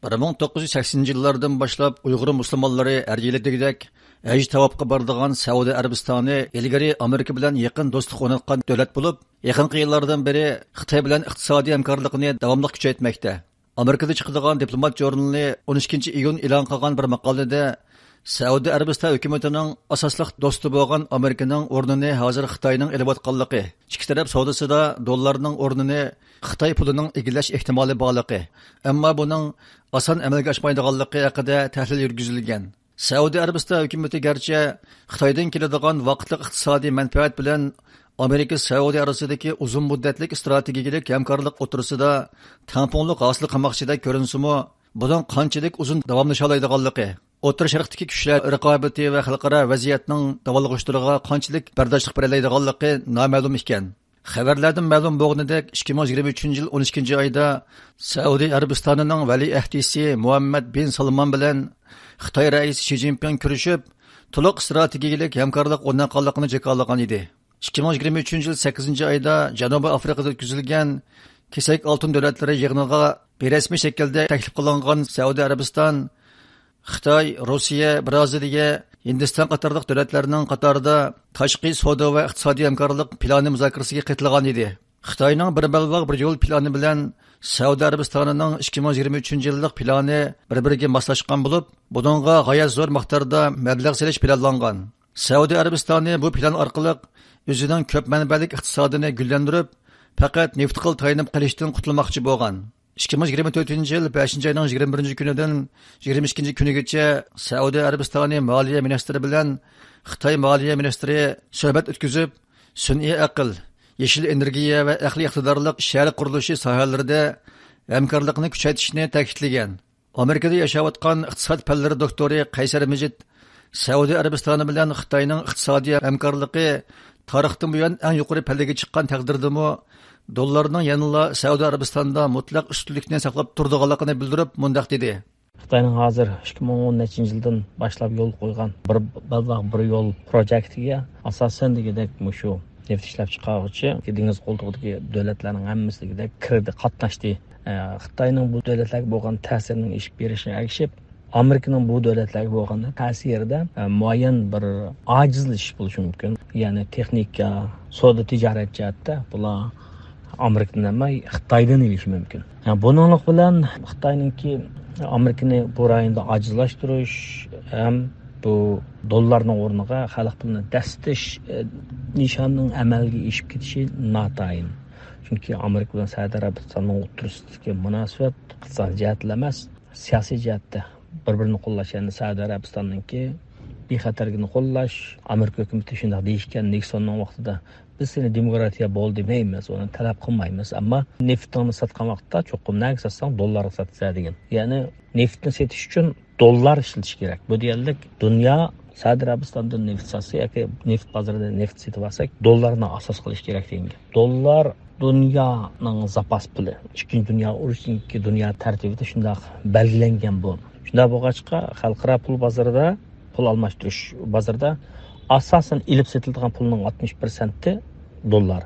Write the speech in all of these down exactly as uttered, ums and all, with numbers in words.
بىر مىڭ توققۇز يۈز سەكسىنىنچى يىللاردىن باشلاپ ئۇيغۇر مۇسۇلمانلىرى ھەر يىلى دېگۈدەك ھەج تاۋاپقا بارىدىغان سەئۇدى ئەرەبىستانى ئىلگىرى ئامېرىكا بىلەن يېقىن دوستلۇق ئورناتقان دۆلەت بولۇپ، يېقىنقى يىللاردىن بېرى خىتاي بىلەن ئىقتىسادىي ھەمكارلىقىنى داۋاملىق كۈچەيتمەكتە. ئامېرىكىدا چىقىدىغان دىپلومات ژۇرنىلى ئون ئىككىنچى ئىيۇن ئېلان قىلغان بىر ماقالىدە، سەئۇدى ئەرەبىستان ھۆكۈمىتىنىڭ ئاساسلىق دوستى بولغان ئامېرىكىنىڭ ئورنىنى ھازىر خىتاينىڭ ئېلىۋاتقانلىقى، ئىككى تەرەپ سودىسىدا دوللارنىڭ ئورنىنى خىتاي پۇلىنىڭ ئىگىلەش ئېھتىمالى بارلىقى، ئەمما بۇنىڭ ئاسان ئەمەلگە ئاشمايدىغانلىقى ھەققىدە تەھلىل يۈرگۈزۈلگەن. سەئۇدى ئەرەبىستان ھۆكۈمىتى گەرچە خىتايدىن كېلىدىغان ۋاقىتلىق ئىقتىسادىي مەنپەئەت بىلەن ئامېرىكا سەئۇدى ئارىسىدىكى ئۇزۇن مۇددەتلىك ئىستراتېگىيەلىك ھەمكارلىق ئوتتۇرىسىدا تەڭپۇڭلۇق ھاسىل قىلماقچىدەك كۆرۈنسىمۇ، بۇنىڭ قانچىلىك ئۇزۇن داۋاملىشالايدىغانلىقى، ئوتتۇرا شەرقتىكى كۈچلەر رىقابىتى ۋە خەلقئارا ۋەزىيەتنىڭ داۋالغۇشلىرىغا قانچىلىك بەرداشلىق بېرەلەيدىغانلىقى نامەلۇم ئىكەن. خەۋەرلەردىن مەلۇم بولغىنىدەك، ئىككى مىڭ يىگىرمە ئۈچىنچى يىل ئون ئىككىنچى ئايدا سەئۇدى ئەرەبىستانىنىڭ ۋەلىئەھدىسى مۇھەممەد بىن سالمان بىلەن خىتاي رەئىسى شى جىنپىڭ كۆرۈشۈپ، تولۇق ئىستراتېگىيەلىك ھەمكارلىق ئورناتقانلىقىنى جاكارلىغان ئىدى. ئىككى مىڭ يىگىرمە ئۈچىنچى يىل سەككىزىنچى ئايدا جەنۇبىي ئافرىقىدا ئۆتكۈزۈلگەن كېسەك ئالتۇن دۆلەتلىرى يىغىنىغا بىرەسمىي شەكىلدە تەكلىپ قىلىنغان سەئۇدى ئەرەبىستان، خىتاي، روسىيە، بىرازىلىيە، ھىندىستان قاتارلىق دۆلەتلەرنىڭ قاتارىدا تاشقى سودا ۋە ئىقتىسادىي ھەمكارلىق پىلانى مۇزاكىرىسىگە قېتىلغان ئىدى. خىتاينىڭ بىر بەلباغ، بىر يول پىلانى بىلەن سەئۇدى ئەرەبىستانىنىڭ ئىككى مىڭ يىگىرمە ئۈچىنچى يىللىق پىلانى بىر-بىرىگە ماسلاشقان بولۇپ، بۇنىڭغا غايەت زور مىقداردا مەبلەغ سېلىش پىلانلانغان. سەئۇدى ئەرەبىستانى بۇ پىلان ئارقىلىق ئۆزىنىڭ كۆپ مەنبەلىك ئىقتىسادىنى گۈللەندۈرۈپ، پەقەت نېفىتقىلا تايىنىپ قېلىشتىن قۇتۇلماقچى بولغان. ئىككى مىڭ يىگىرمە تۆتىنچى يىل بەشىنچى ئاينىڭ يىگىرمە بىرىنچى كۈنىدىن يىگىرمە ئىككىنچى كۈنىگىچە سەئۇدى ئەرەبىستانى مالىيە مىنىستىرى بىلەن خىتاي مالىيە مىنىستىرى سۆھبەت ئۆتكۈزۈپ، سۈنئىي ئەقىل، يېشىل ئېنېرگىيە ۋە ئەقلىي ئىقتىدارلىق شەھەر قۇرۇلۇشى ساھەلىرىدە ھەمكارلىقنى كۈچەيتىشنى تەكىتلىگەن. ئامېرىكىدا ياشاۋاتقان ئىقتىساد پەنلىرى دوكتورى قەيسەر مىجىت سەئۇدى ئەرەبىستانى بىلەن خىتاينىڭ ئىقتىسادىي ھەمكارلىقى تارىختىن بۇيان ئەڭ يۇقىرى پەللىگە چىققان تەقدىردىمۇ، دوللارنىڭ يەنىلا سەئۇدى ئەرەبىستاندا مۇتلەق ئۈستۈنلۈكنى ساقلاپ تۇرىدىغانلىقىنى بىلدۈرۈپ، مۇنداق دېدى. خىتاينىڭ ھازىر ئىككى مىڭ ئون نەچچىنچى يىلدىن باشلاپ يولغا قويغان بىر بەلباغ بىر يول پروجېكتىگە ئاساسەن دېگۈدەك مۇشۇ نېفىت ئىشلەپچىقارغۇچى دېڭىز قولتۇقىدىكى دۆلەتلەرنىڭ ھەممىسى دېگۈدەك كىردى، قاتناشتى. ئە، خىتاينىڭ بۇ دۆلەتلەرگە بولغان تەسىرىنىڭ ئېشىپ بېرىشىغا ئەگىشىپ، ئامېرىكىنىڭ بۇ دۆلەتلەرگە بولغان تەسىرىدە، ئە، مۇئەييەن بىر ئاجىزلىشىش بولۇشى مۇمكىن. يەنى تېخنىكا، سودا تىجارەت جەھەتتە بۇلار ئامېرىكىدىن ئەمەس، خىتايدىن ئېلىشى مۇمكىن. يەنى بۇنىڭلىق بىلەن خىتاينىڭكى ئامېرىكىنى بۇ رايوندا ئاجىزلاشتۇرۇش ھەم بۇ دوللارنىڭ ئورنىغا خەلق پۇلىنى دەسسىتىش، ئە، نىشانىنىڭ ئەمەلگە ئېشىپ كېتىشى ناتايىن. چۈنكى ئامېرىكا بىلەن سەئۇدى ئەرەبىستاننىڭ ئوتتۇرىسىدىكى مۇناسىۋەت ئىقتىسادىي جەھەتتىلا ئەمەس، سىياسىي جەھەتتە بىر-بىرىنى قوللاش، يەنى سەئۇدى ئەرەبىستاننىڭكى بىخەتەرلىكىنى قوللاش. ئامېرىكا ھۆكۈمىتى شۇنداق دېيىشكەن نىكسوننىڭ ۋاقتىدا، «بىز سېنى دېموكراتىيە بول دېمەيمىز، ئۇنى تەلەپ قىلمايمىز، ئەمما نېفىتىڭنى ساتقان ۋاقىتتا چوقۇم نەگە ساتساڭ دوللارغا ساتىسەن» دېگەن. يەنى نېفىتنى سېتىش ئۈچۈن دوللار ئىشلىتىش كېرەك. بۇ دېگەنلىك دۇنيا سەئۇدى ئەرەبىستاندىن نېفىت ساتسا ياكى نېفىت بازىرىدا نېفىت سېتىۋالساك، دوللارنى ئاساس قىلىش كېرەك دېگەن گەپ. دوللار دۇنيانىڭ زاپاس پۇلى. ئىككىنچى دۇنيا ئۇرۇشىدىكى دۇنيا تەرتىپىدە شۇنداق بەلگىلەنگەن بۇ. شۇنداق بولغاچقا، خەلقئارا پۇل بازىرىدا، پۇل ئالماشتۇرۇش بازىرىدا ئاساسەن ئېلىپ سېتىلىدىغان پۇلنىڭ ئاتمىش پىرسەنتى دوللار.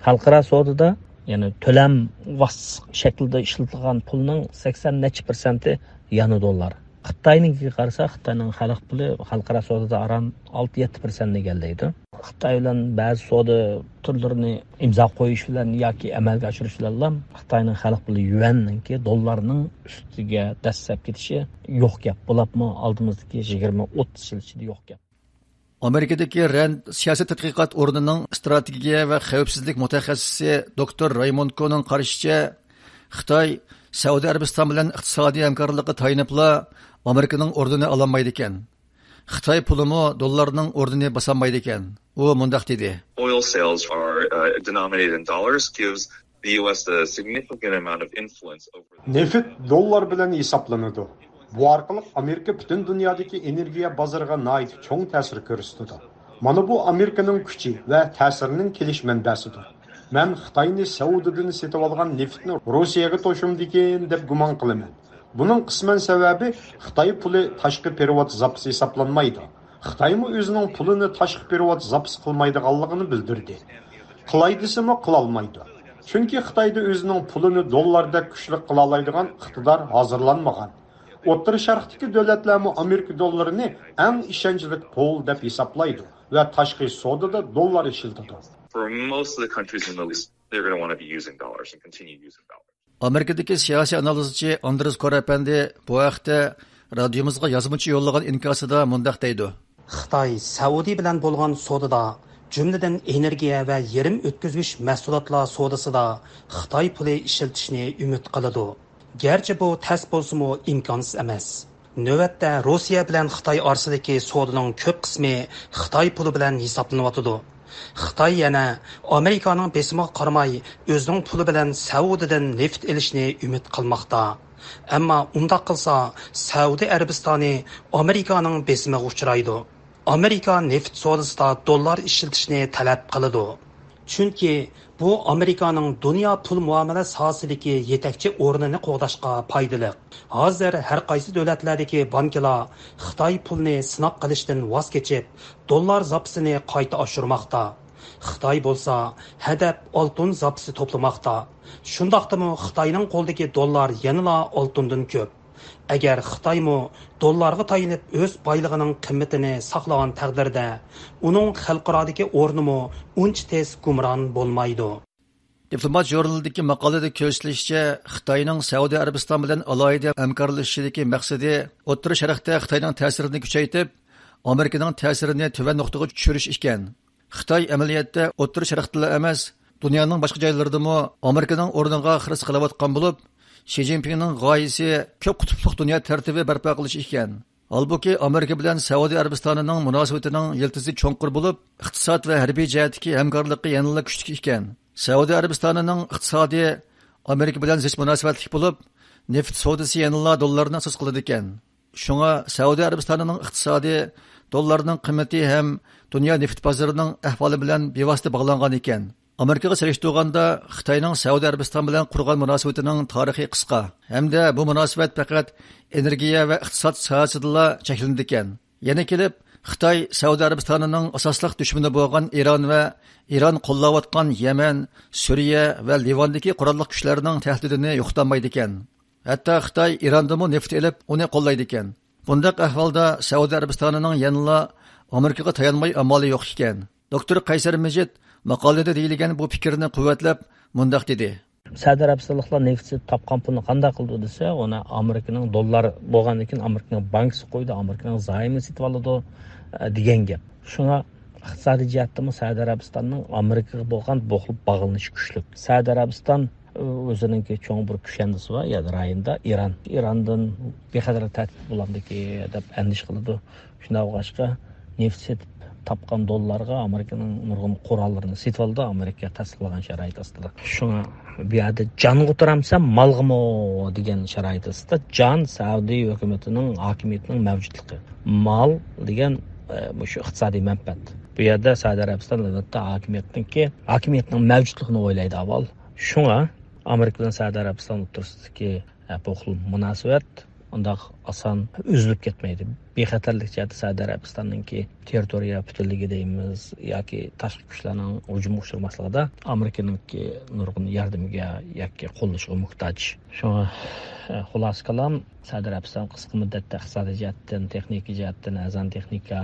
خەلقئارا سودىدا، يەنى تۆلەم ۋاسىتىسى شەكلىدە ئىشلىتىلغان پۇلنىڭ سەكسەن نەچچە پىرسەنتى يەنە دوللار. خىتاينىڭكىگە قارىساق، خىتاينىڭ خەلق پۇلى خەلقئارا سودىدا ئاران ئالتە يەتتە پىرسەنتنى ئىگىلەيدۇ. خىتاي بىلەن بەزى سودا تۈرلىرىنى ئىمزا قويۇش بىلەن ياكى ئەمەلگە ئاشۇرۇش بىلەنلا خىتاينىڭ خەلق پۇلى يۈەننىڭكى دوللارنىڭ ئۈستىگە دەسسەپ كېتىشى يوق گەپ. بولۇپمۇ ئالدىمىزدىكى يىگىرمە ئوتتۇز يىل ئىچىدە يوق گەپ. ئامېرىكىدىكى رەند سىياسىي تەتقىقات ئورنىنىڭ ئىستراتېگىيە ۋە خەۋپسىزلىك مۇتەخەسسىسى دوكتور رايموند كونىڭ قارىشىچە، خىتاي سەئۇدى ئەرەبىستان بىلەن ئىقتىسادىي ھەمكارلىققا تايىنىپلا ئامېرىكىنىڭ ئورنىنى ئالالمايدىكەن. خىتاي پۇلىمۇ دوللارنىڭ ئورنىنى باسالمايدىكەن. ئۇ مۇنداق دېدى. Oil sales are uh, denominated in dollars gives the U S a significant amount of influence over the نېفىت دوللار بىلەن ھېسابلىنىدۇ. بۇ ئارقىلىق ئامېرىكا پۈتۈن دۇنيادىكى ئېنېرگىيە بازىرىغا ناھايىتى چوڭ تەسىر كۆرسىتىدۇ. مانا بۇ ئامېرىكىنىڭ كۈچى ۋە تەسىرىنىڭ كېلىش مەنبەسىدۇر. مەن خىتاينى سەئۇدىدىن سېتىۋالغان نېفىتنى روسىيەگە توشۇمدىكىن دەپ گۇمان قىلىمەن. بۇنىڭ قىسمەن سەۋەبى خىتاي پۇلى تاشقى پېرېۋوت زاپىسى ھېسابلانمايدۇ. خىتايمۇ ئۆزىنىڭ پۇلىنى تاشقى پېرېۋوت زاپىسى قىلمايدىغانلىقىنى بىلدۈردى. قىلاي دېسىمۇ قىلالمايدۇ. چۈنكى خىتايدا ئۆزىنىڭ پۇلىنى دوللاردەك كۈچلۈك قىلالايدىغان ئىقتىدار ھازىرلانمىغان. ئوتتۇرا شەرقتىكى دۆلەتلەرمۇ ئامېرىكا دوللىرىنى ئەڭ ئىشەنچلىك پۇل دەپ ھېسابلايدۇ ۋە تاشقى سودىدا دوللار ئىشلىتىدۇ. For most of the countries in the Middle East, they're going to want to be using dollars and continue using dollars. ئامېرىكىدىكى سىياسىي ئانالىزچى ئاندرېس كور ئەپەندى بۇ ھەقتە رادىيومىزغا يازمىچە يوللىغان ئىنكاسىدا مۇنداق دەيدۇ. خىتاي سەئۇدى بىلەن بولغان سودىدا، جۈملىدىن ئېنېرگىيە ۋە يېرىم ئۆتكۈزگۈچ مەھسۇلاتلار سودىسىدا خىتاي پۇلى ئىشلىتىشنى ئۈمىد قىلىدۇ. گەرچە بۇ تەس بولسىمۇ ئىمكانسىز ئەمەس. نۆۋەتتە روسىيە بىلەن خىتاي ئارىسىدىكى سودىنىڭ كۆپ قىسمى خىتاي پۇلى بىلەن ھېسابلىنىۋاتىدۇ. خىتاي يەنە ئامېرىكانىڭ بېسىمىغا قارىماي، ئۆزىنىڭ پۇلى بىلەن سەئۇدىدىن نېفىت ئېلىشنى ئۈمىد قىلماقتا. ئەمما ئۇنداق قىلسا، سەئۇدى ئەرەبىستانى ئامېرىكانىڭ بېسىمىغا ئۇچرايدۇ. ئامېرىكا نېفىت سودىسىدا دوللار ئىشلىتىشنى تەلەپ قىلىدۇ. چۈنكى بۇ ئامېرىكانىڭ دۇنيا پۇل مۇئامىلە ساھەسىدىكى يېتەكچى ئورنىنى قوغداشقا پايدىلىق. ھازىر ھەر قايسى دۆلەتلەردىكى بانكىلار خىتاي پۇلىنى سىناق قىلىشتىن ۋاز كېچىپ، دوللار زاپىسىنى قايتا ئاشۇرماقتا. خىتاي بولسا ھەدەپ ئالتۇن زاپىسى توپلىماقتا. شۇنداقتىمۇ خىتاينىڭ قولىدىكى دوللار يەنىلا ئالتۇندىن كۆپ. ئەگەر خىتايمۇ دوللارغا تايىنىپ ئۆز بايلىقىنىڭ قىممىتىنى ساقلىغان تەقدىردە، ئۇنىڭ خەلقئارادىكى ئورنىمۇ ئۇنچە تېز گۇمران بولمايدۇ. دىپلومات ژۇرنىلىدىكى ماقالىدە كۆرسىتىلىشىچە، خىتاينىڭ سەئۇدى ئەرەبىستان بىلەن ئالاھىدە ھەمكارلىشىشىدىكى مەقسىتى ئوتتۇرا شەرقتە خىتاينىڭ تەسىرىنى كۈچەيتىپ، ئامېرىكىنىڭ تەسىرىنى تۆۋەن نۇقتىغا چۈشۈرۈش ئىكەن. خىتاي ئەمەلىيەتتە ئوتتۇرا شەرقتىلا ئەمەس، دۇنيانىڭ باشقا جايلىرىدىمۇ ئامېرىكىنىڭ ئورنىغا خىرىس قىلىۋاتقان بولۇپ، شى جىنپىڭنىڭ غايىسى كۆپ قۇتۇپلۇق دۇنيا تەرتىپى بەرپا قىلىش ئىكەن. ھالبۇكى، ئامېرىكا بىلەن سەئۇدى ئەرەبىستانىنىڭ مۇناسىۋىتىنىڭ يىلتىزى چوڭقۇر بولۇپ، ئىقتىساد ۋە ھەربىي جەھەتتىكى ھەمكارلىقى يەنىلا كۈچلۈك ئىكەن. سەئۇدى ئەرەبىستانىنىڭ ئىقتىسادى ئامېرىكا بىلەن زىچ مۇناسىۋەتلىك بولۇپ، نېفىت سودىسى يەنىلا دوللارنى ئاساس قىلىدىكەن. شۇڭا سەئۇدى ئەرەبىستانىنىڭ ئىقتىسادى دوللارنىڭ قىممىتى ھەم دۇنيا نېفىت بازىرىنىڭ ئەھۋالى بىلەن بىۋاسىتە باغلانغان ئىكەن. ئامېرىكىغا سېلىشتۇرغاندا، خىتاينىڭ سەئۇدى ئەرەبىستان بىلەن قۇرغان مۇناسىۋىتىنىڭ تارىخى قىسقا ھەمدە بۇ مۇناسىۋەت پەقەت ئېنېرگىيە ۋە ئىقتىساد ساھەسىدىلا چەكلىنىدىكەن. يەنە كېلىپ، خىتاي سەئۇدى ئەرەبىستانىنىڭ ئاساسلىق دۈشمىنى بولغان ئىران ۋە ئىران قوللاۋاتقان يەمەن، سۈرىيە ۋە لىۋاندىكى قوراللىق كۈچلەرنىڭ تەھدىتىنى يوقىتالمايدىكەن. ھەتتا خىتاي ئىراندىنمۇ نېفىت ئېلىپ، ئۇنى قوللايدىكەن. بۇنداق ئەھۋالدا سەئۇدى ئەرەبىستانىنىڭ يەنىلا ئامېرىكىغا تايانماي ئامالى يوق ئىكەن. دوكتور قەيسەر مىجىت ماقالىدە دېيىلگەن بۇ پىكىرنى قۇۋۋەتلەپ مۇنداق دېدى. سەئۇدى ئەرەبىستانلىقلار نېفىت سېتىپ تاپقان پۇلنى قانداق قىلىدۇ دېسە، ئۇنى ئامېرىكىنىڭ دوللار بولغاندىن كېيىن ئامېرىكىنىڭ بانكىسىغا قويىدۇ، ئامېرىكىنىڭ زايىمىنى سېتىپ ئالىدۇ، ئە، دېگەن گەپ. شۇڭا ئىقتىسادىي جەھەتتىمۇ سەئۇدى ئەرەبىستاننىڭ ئامېرىكىغا بولغان بۇ خىل باغلىنىشى كۈچلۈك. سەئۇدى ئەرەبىستان، ئۆ-، ئۆزىنىڭكى چوڭ بىر كۈشەندىسى بار، يەنى رايوندا ئىران. ئىراندىن بىخەتەرلىك تەھدىت بولامدىكى دەپ ئەندىشە قىلىدۇ. شۇنداق بولغاچقا، نېفىت سېتىپ تاپقان دوللارغا ئامېرىكىنىڭ نۇرغۇن قوراللىرىنى سېتىۋالىدۇ، ئامېرىكا تەستىقلىغان شارائىت ئاستىدا. شۇڭا بۇ يەردە جانغا تۇرامسەن، مالغىمۇ دېگەن شارائىت ئاستىدا، جان سەئۇدى ھۆكۈمىتىنىڭ، ھاكىمىيىتىنىڭ مەۋجۇتلۇقى. مال دېگەن، ئە، مۇشۇ ئىقتىسادىي مەنپەئەت. بۇ يەردە سەئۇدى ئەرەبىستان، ئەلۋەتتە، ھاكىمىيەتنىڭكى، ھاكىمىيەتنىڭ مەۋجۇتلۇقىنى ئويلايدۇ ئاۋۋال. شۇڭا ئامېرىكا بىلەن سەئۇدى ئەرەبىستان ئوتتۇرىسىدىكى، ئە، بۇ خىل مۇناسىۋەت ئۇنداق ئاسان ئۈزۈلۈپ كەتمەيدۇ. بىخەتەرلىك جەھەتتە سەئۇدى ئەرەبىستاننىڭكى تېررىتورىيە پۈتۈنلۈكى دەيمىز ياكى تاشقى كۈچلەرنىڭ ھۇجۇمىغا ئۇچرىماسلىقىدا ئامېرىكىنىڭكى نۇرغۇن ياردىمىگە ياكى قوللىشىغا موھتاج. شۇڭا، ئە، خۇلاسە كالام، سەئۇدى ئەرەبىستان قىسقا مۇددەتتە ئىقتىسادىي جەھەتتىن، تېخنىكا جەھەتتىن، ئەرزان تېخنىكا،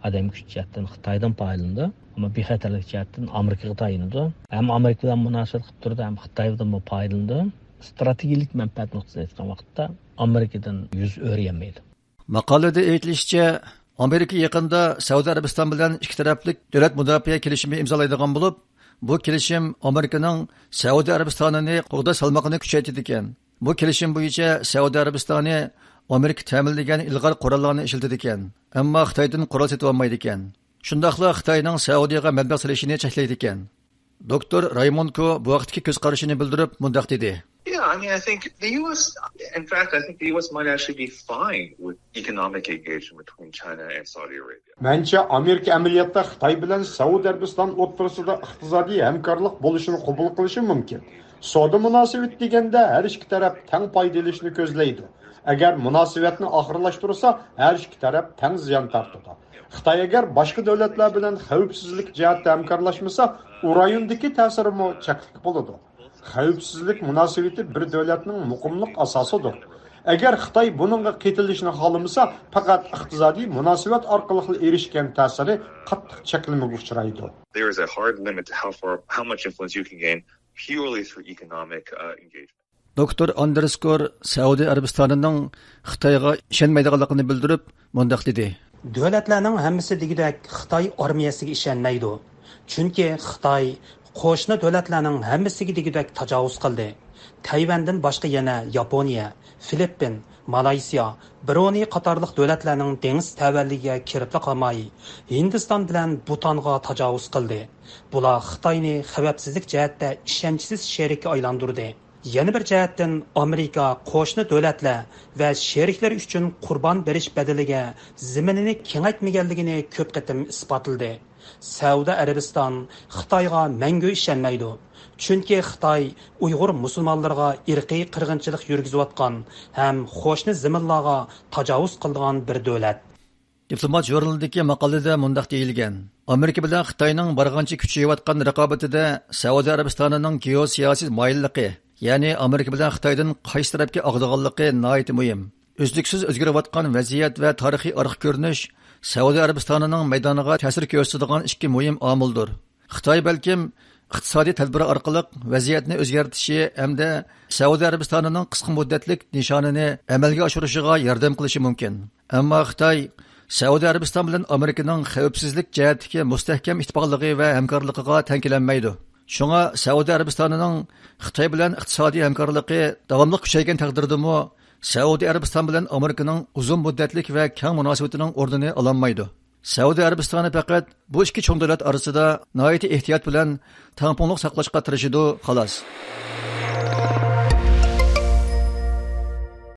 ئادەم كۈچى جەھەتتىن خىتايدىن پايدىلىنىدۇ. ئەمما بىخەتەرلىك جەھەتتىن ئامېرىكىغا تايىنىدۇ. ھەم ئامېرىكا بىلەن مۇناسىۋەت قىلىپ تۇرىدۇ، ھەم خىتايدىنمۇ پايدىلىنىدۇ. ئىستراتېگىيىلىك مەنپەئەت نۇقتىسىدىن ئېيتقان ۋاقىتتا ئامېرىكىدىن يۈز ئۆرۈيەلمەيدۇ. ماقالىدە ئېيتىلىشىچە، ئامېرىكا يېقىندا سەئۇدى ئەرەبىستان بىلەن ئىككى تەرەپلىك دۆلەت مۇداپىئە كېلىشىمى ئىمزالايدىغان بولۇپ، بۇ كېلىشىم ئامېرىكىنىڭ سەئۇدى ئەرەبىستانىنى قوغداش سالمىقىنى كۈچەيتىدىكەن. بۇ كېلىشىم بويىچە سەئۇدى ئەرەبىستانى ئامېرىكا تەمىنلىگەن ئىلغار قوراللارنى ئىشلىتىدىكەن، ئەمما خىتايدىن قورال سېتىۋالمايدىكەن. شۇنداقلا خىتاينىڭ سەئۇدىغا مەبلەغ سېلىشىنى چەكلەيدىكەن. دوكتور رايمونكو بۇ ھەقتىكى كۆز قارىشىنى بىلدۈرۈپ مۇنداق دېدى. Yeah, I mean, I think the U S, in fact, I think the U S might actually be fine with economic engagement between China and Saudi Arabia. مەنچە، ئامېرىكا ئەمەلىيەتتە خىتاي بىلەن سەئۇدى ئەرەبىستان ئوتتۇرىسىدا ئىقتىسادىي ھەمكارلىق بولۇشىنى قوبۇل قىلىشى مۇمكىن. سودا مۇناسىۋىتى دېگەندە ھەر ئىككى تەرەپ تەڭ پايدا ئېلىشنى كۆزلەيدۇ. ئەگەر مۇناسىۋەتنى ئاخىرلاشتۇرسا، ھەر ئىككى تەرەپ تەڭ زىيان تارتىدۇ. خىتاي ئەگەر باشقا دۆلەتلەر بىلەن خەۋپسىزلىك جەھەتتە ھەمكارلاشمىسا، ئۇ رايوندىكى تەسىرىمۇ چەكلىك بولىدۇ. خەۋپسىزلىك مۇناسىۋىتى بىر دۆلەتنىڭ مۇقىملىق ئاساسىدۇر. ئەگەر خىتاي بۇنىڭغا قېتىلىشنى خالىمىسا، پەقەت ئىقتىسادىي مۇناسىۋەت ئارقىلىقلا ئېرىشكەن تەسىرى قاتتىق چەكلىمىگە ئۇچرايدۇ. There is a hard limit to how far, how much influence you can gain purely through economic uh, engagement. دوكتور ئاندرېس كور سەئۇدى ئەرەبىستانىنىڭ خىتايغا ئىشەنمەيدىغانلىقىنى بىلدۈرۈپ، مۇنداق دېدى. دۆلەتلەرنىڭ ھەممىسى دېگۈدەك خىتاي ئارمىيەسىگە ئىشەنمەيدۇ. چۈنكى خىتاي قوشنا دۆلەتلەرنىڭ ھەممىسىگە دېگۈدەك تاجاۋۇز قىلدى. تەيۋەندىن باشقا يەنە ياپونىيە، فىلىپپىن، مالايسىيا، برۇنېي قاتارلىق دۆلەتلەرنىڭ دېڭىز تەۋەلىكىگە كىرىپلا قالماي، ھىندىستان بىلەن بۇتانغا تاجاۋۇز قىلدى. بۇلار خىتاينى خەۋپسىزلىك جەھەتتە ئىشەنچسىز شېرىككە ئايلاندۇردى. يەنە بىر جەھەتتىن، ئامېرىكا قوشنا دۆلەتلەر ۋە شېرىكلىرى ئۈچۈن قۇربان بېرىش بەدىلىگە زېمىنىنى كېڭەيتمىگەنلىكىنى كۆپ قېتىم ئىسپاتلىدى. سەئۇدى ئەرەبىستان خىتايغا مەڭگۈ ئىشەنمەيدۇ. چۈنكى خىتاي ئۇيغۇر مۇسۇلمانلىرىغا ئىرقىي قىرغىنچىلىق يۈرگۈزۈۋاتقان ھەم قوشنا زېمىنلارغا تاجاۋۇز قىلىدىغان بىر دۆلەت. دىپلومات ژۇرنىلىدىكى ماقالىدە مۇنداق دېيىلگەن: ئامېرىكا بىلەن خىتاينىڭ بارغانچە كۈچىيىۋاتقان رىقابىتىدە سەئۇدى ئەرەبىستانىنىڭ گېئوسىياسىي مايىللىقى، يەنى ئامېرىكا بىلەن خىتايدىن قايسى تەرەپكە ئاغدىغانلىقى ناھايىتى مۇھىم. ئۈزلۈكسىز ئۆزگىرىۋاتقان ۋەزىيەت ۋە تارىخىي ئارقا كۆرۈنۈش سەئۇدى ئەرەبىستانىنىڭ مەيدانىغا تەسىر كۆرسىتىدىغان ئىككى مۇھىم ئامىلدۇر. خىتاي بەلكىم ئىقتىسادىي تەدبىر ئارقىلىق ۋەزىيەتنى ئۆزگەرتىشى ھەمدە سەئۇدى ئەرەبىستانىنىڭ قىسقا مۇددەتلىك نىشانىنى ئەمەلگە ئاشۇرۇشىغا ياردەم قىلىشى مۇمكىن. ئەمما خىتاي سەئۇدى ئەرەبىستان بىلەن ئامېرىكىنىڭ خەۋپسىزلىك جەھەتتىكى مۇستەھكەم ئىتتىپاقلىقى ۋە ھەمكارلىقىغا تەڭ كېلەلمەيدۇ. شۇڭا سەئۇدى ئەرەبىستانىنىڭ خىتاي بىلەن ئىقتىسادىي ھەمكارلىقى داۋاملىق كۈچەيگەن تەقدىردىمۇ، سەئۇدى ئەرەبىستان بىلەن ئامېرىكىنىڭ ئۇزۇن مۇددەتلىك ۋە كەڭ مۇناسىۋىتىنىڭ ئورنىنى ئالالمايدۇ. سەئۇدى ئەرەبىستانى پەقەت بۇ ئىككى چوڭ دۆلەت ئارىسىدا ناھايىتى ئېھتىيات بىلەن تەڭپۇڭلۇق ساقلاشقا تىرىشىدۇ، خالاس.